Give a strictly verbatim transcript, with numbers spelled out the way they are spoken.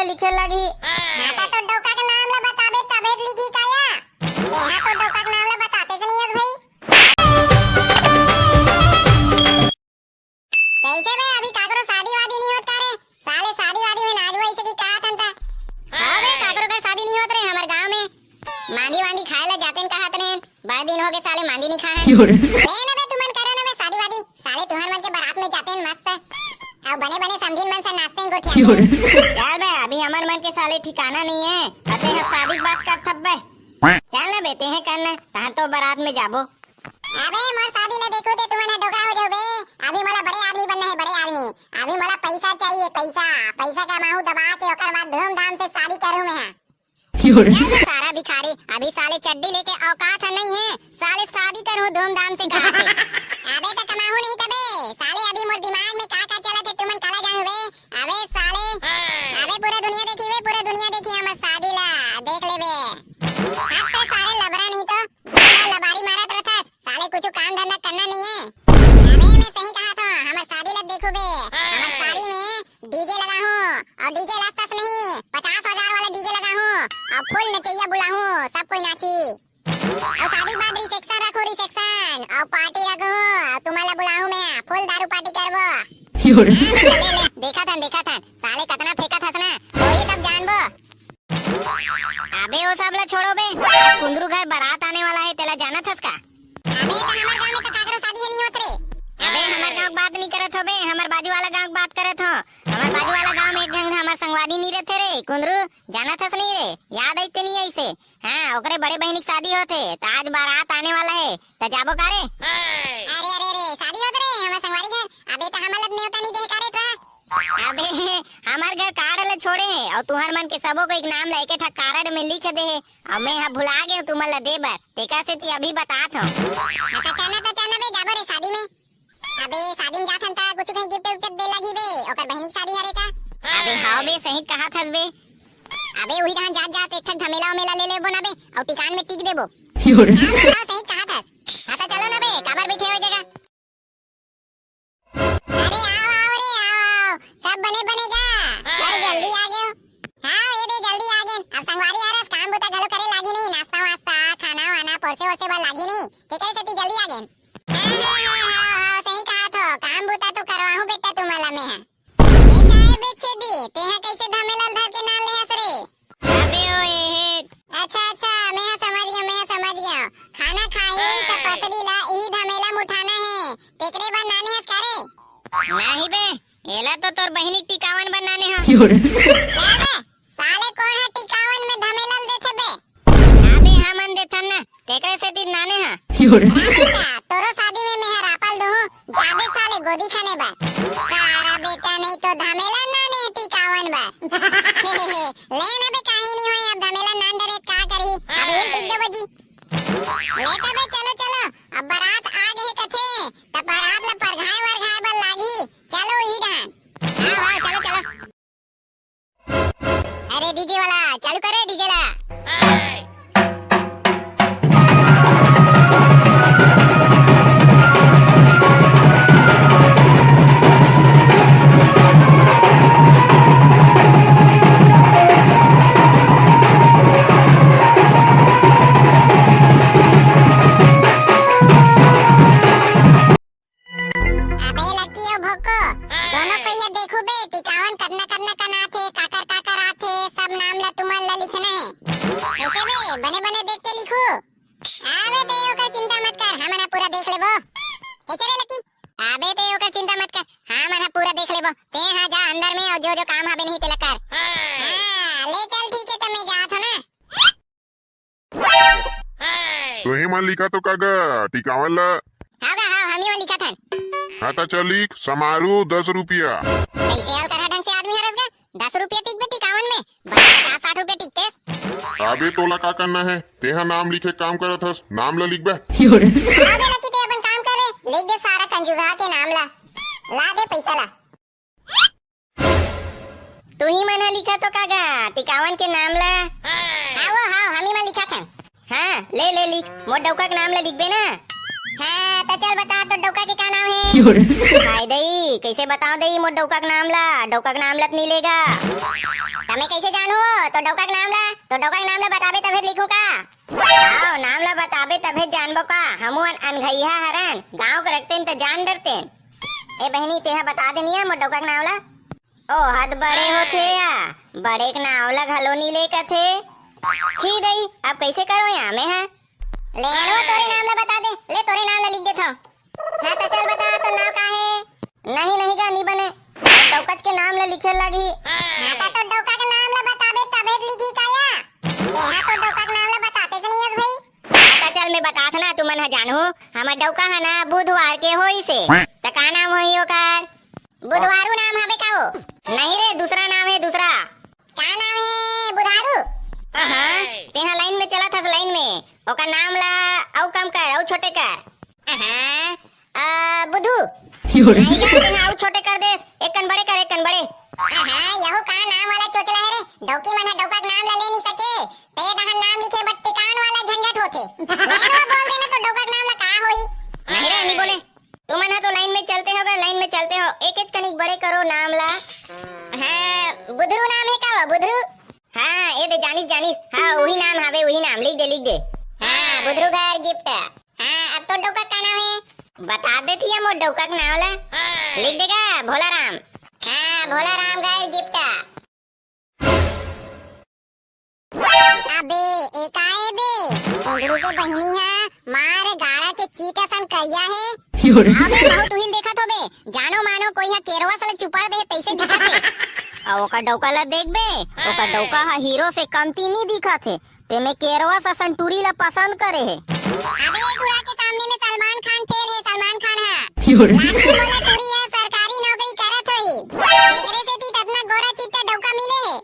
लिखे लगही। हाँ, त तोर डौका के नाम ला बताबे तभे त लिखही का या? तेहा तोर डौका के नाम ला बताते के नइ हस भाई। कइसे बे, अभी काकरो शादी वादी नइ होत का रे? साले शादी वादी में नाचबो अइसे कि कहत हन त। हाँ बे, काकरो का शादी नइ होत रे हमर गांव में। मांदी वांदी खाए ला जातेन कहत रहेन। बड़ दिन होगे साले मांदी नइ खाए हन। ले न बे, तुमन करो न बे शादी वादी। साले तुहर मन के बारात में जातेन मस्त। अउ बने बने समधिन मन से नाचतेन गोठियातेन। चल बे, अभी हमर मन के साले ठिकाना नइ हे। अते ह शादी के बात करथस बे। चल न बे, तेहे कर न, तहां तो बारात में जाबो। अबे मोर शादी ला देखहू ते तुमन ह डोकरा हो जाहू बे। अभी मोला बड़े आदमी बनना हे, बड़े आदमी। अभी मोला पइसा चाहिए, पइसा। पइसा कमाहूं दबा के, ओकर बाद धूमधाम से शादी करहूं मैं हा। चल बे सारा भिखारी, अभी साले चड्डी लेके औकात ह नइ हे। साले शादी करहूं धूमधाम से कहा थे। अबे त कमाहूं नहीं तबे। साले अभी मोर दिमाग में का का चलत हे तुमन काला जानहू बे। अबे साले, अबे पूरा दुनिया देखही बे, पूरा दुनिया देखही हमर शादी ला। देख लेबे। अब तो साले लबरा नहीं तो लबारी मारत रथस, साले कुछु काम धंधा करना नइ हे। अबे मैं सही कहत हंव, हमर शादी ला देखहू बे, हमर शादी में डीजे लगाहूं, अउ डीजे ला सस्ता नहीं, पचास हजार वाला डीजे लगाहूं, अउ फुल नचइया बुलाहूं, सब कोई नाची। अउ शादी के बाद रिसेप्शन रखहूं, रिसेप्शन, अउ पार्टी रखहूं, अउ तुमन ला बुलाहूं मैं, फुल दारू पार्टी करबो। ले, ले, देखत हन, देखत हन, साले कतना फेंकत हस ना, होही तब जानबो। अबे ओ सब ला छोड़ो बे, आज कुंदरू घर बारात आने वाला हे, तेला जानत हस का? अबे त हमर गांव में तो काकरो शादी हे नइ होत रे। अबे हमर गांव के बात नइ करत हों बे, हमर बाजू वाला गांव के बात करत हों। हमर बाजू वाला गांव में एक झन हमर संगवारी नइ रथे रे कुंदरू, जानत हस नइ रे, याद आइस ते नइ आइस हे। हाँ, ओकरे बड़े बहिनी के शादी होत हे, त आज बारात आने वाला हे, त जाबो का रे? अरे अरे रे, शादी होत रे हमर संगवारी घर। अबे त हमन ला नेवता नइ दे का रे तोहा? अबे, हमर घर कार्ड ला छोड़े हे अउ तुहर मन के सबो कोई के नाम ला एके ठा कार्ड में लिख दे हे अउ मैं ह भुला गेंव तुमन ला दे बर, तेकर सेती अभी बतात हंव। हाँ, त चल ना, त चल ना बे, जाबो रे शादी में। अबे, शादी में जात हन त कुछु कहीं गिफ्ट विफ्ट दे लगही बे, ओकर बहिनी के शादी हरे त। अबे, हाँ बे, सही कहत हस बे। अबे, उही डहन जात जात एक ठन धमेला उमेला ले लेबो ना बे, अउ टिकावन में टीक देबो। हाँ बे, हाँ, सही कहत हस। हाँ, त चलो ना बे, काबर बइठे हो जगह? अरे आओ, आओ रे, आओ, आओ। सब बने, बने गा? बड़ जल्दी आ गेव। हाँ, ए दे, जल्दी आ गेन। अब संगवारी हरस, काम बुता घलो करे लागी नहीं, नाश्ता वास्ता, खाना वाना, पोरसे ओरसे बर लागी नहीं। तेकरे सेती जल्दी आ गेन। हाँ, हाँ, हाँ, हाँ, हाँ, सही कहत हो, काम बुता तो करवाहूँ बेटा तुमन ला मैं हा। ए काय बे छेदी, तेहा कइसे धमेला ल धर के नान ले हस रे? अबे ओ ए हे। अच्छा, अच्छा, मैं हा समझ गेंव, मैं हा समझ गेंव। खाना खाही त पसरी ला ई धमेला म उठाना हे, तेकरे बर नाने हस का रे? नहीं बे, एला तो तोर बहिनी के टिकावन बर नाने हंव। का बे? साले कोन ह टिकावन में धमेला ल देथे बे? अबे हमन देथन ना, तेकरे सेती नाने हंव। राखेला, तोरो शादी में मैं हा रापल दूहूँ, जाबे साले गोदी खने बर। सारा बेटा नहीं तो धमेला नाने हे टिकावन बर। ले ना बे, काहीं नहीं होय, अब धमेला नान डरे त का करही, अब हिल टिक देबो जी। ले त बे, चलो, चलो, अब बारात आ गे हे कथे, त बारात ला परघाए वरघाए बर लागही। चलो, ई डहन। हाँ, हाँ, चलो, चलो। अरे, डीजे वाला, चालू कर रे, डीजे ला। अबे लकी अउ भोको, दोनों कोई ये देखू बे, टिकावन कतना कतना कनाथे, काकर काकर आथे, सब नाम ला तुमन ला लिखना हे। कइसे बे, बने बने देख के लिखू। अबे ते ओकर चिंता मत कर, हमन ह पूरा देख लेबो। कइसे रे लकी? अबे ते ओकर चिंता मत कर, हमन ह पूरा देख लेबो। ते हा जा अंदर में अउ जो जो काम हबे नहीं तेला कर। हाँ, ले चल ठीक हे, त मैं जात हूँ ना। तुही मन लिखा तो का गा टिकावन ला? हाँ गा, हाँ, हमी मन लिखत हन। हाँ, त चल लिख, समारू दस रुपया। कइसे हल करहा ढंग से आदमी हरस गा? दस रुपया टिकबे टिकावन में, बड़ा पचास साठ रुपया टिकतेस। अबे तोला का करना हे? तेहा नाम लिखे काम करत हस, नाम ला लिखबे। अबे लकी ते अपन काम कर रे, लिख दे सारा कंजूसा के नाम ला। ला दे पइसा ला। तुही मन ह लिखत हो का गा टिकावन के नाम ला? हाँ वो, हाँ, हमी मन लिखत हन। हाँ, ले, ले लिख, मोर डौका के नाम ला लिखबे ना? हाँ, त चल बता, तोर डौका के का नाम हे? हाय दई, कइसे बताव देही मोर डौका के नाम ला? डौका के नाम ला त नी लेगा। त मैं कइसे जानहूं तोर डौका के नाम ला? तोर डौका के नाम ला बताबे तभे लिखहूं का? हाव, नाम ला बताबे तभे जानबो का? हमू मन अनघइहा हरन, गांव के रहितेन त जान डरतेन। ए बहिनी, तेहा बता दे न या मोर डौका के नाम ला। ओ हद बड़े होथे या, बड़े के नाव ला घलो नी ले कथे। छी दई, अब कइसे करों या मैं हा? ले अनु, तोरे नाम ला बता दे, ले तोरे नाम ला लिख देथंव। हां त चल बता, तोर नाव का हे? नहीं नहीं गा, नी बने, डौकच के नाम ला लिखे लागही। हां त तोर डौका के नाम ला बताबे तभे लिखही का या? ए हा तोर डौका के नाम ला बताते के नी हस भई। हां त चल मैं बतात ना, तुमन हा जानहू, हमर डौका हा ना बुधवार के होइसे, त का नाम होही ओकर? बुधवारू नाम हवे का वो? नहीं रे, दूसरा नाम हे, दूसरा। का नाम हे? बुधारू? अहां, तेहा लाइन में चलत हस, लाइन में। ओकर नाम ला अउ कम कर, अउ छोटे कर। अहां, अ, बुधू। नहीं गा, तेहा अउ छोटे कर देस। एक कन बड़े कर, एक कन बड़े। अहां, यहू का नाम वाला चोचला हे रे? डौकी मन ह डौका के नाम ला ले नहीं सके। पेट अहन नाम लिखे बर टिकान वाला झंझट होथे। ले वो बोल देना तो डौका के नाम ला का होई? नहीं रे, नहीं बोले। तुमन ह तो लाइन में चलते हो गा, लाइन में चलते हो। एकेच कनिक बड़े करो नाम ला। हां, बुधरू नाम हे का वो, बुधरू? हां, ए दे जानिस, जानिस। हां, उही नाम हावे, उही नाम। लिख दे, लिख दे। हां, बुधरू घर गिफ्ट। हां, अब तोर डौका का नाम हे? बता देती है मोर डौका के नाम ला। लिख देगा, भोला राम। हां, भोला राम घर गिफ्ट। अबे, ए का ए बे? कुंदरू के बहिनी हा, मार गाड़ा के चीट असन करिया हे। अबे, बहुत उहिल देखत हो बे, जानो मानो कोई हा केरवा साला चुपा दे तइसे दिखत हे। अउ ओकर डौका ला देख बे, ओकर डौका हा हीरो से कमती नी दिखत हे, तेमे केरवा असन टूरी ला पसंद करे हे। अबे, टूरा के सामने में सलमान खान फेल हे, सलमान खान हा। लाखों वाला टूरी हे, सरकारी नौकरी करत होही, एकरे सेती त अतना गोरा चिट्टा डौका मिले हे।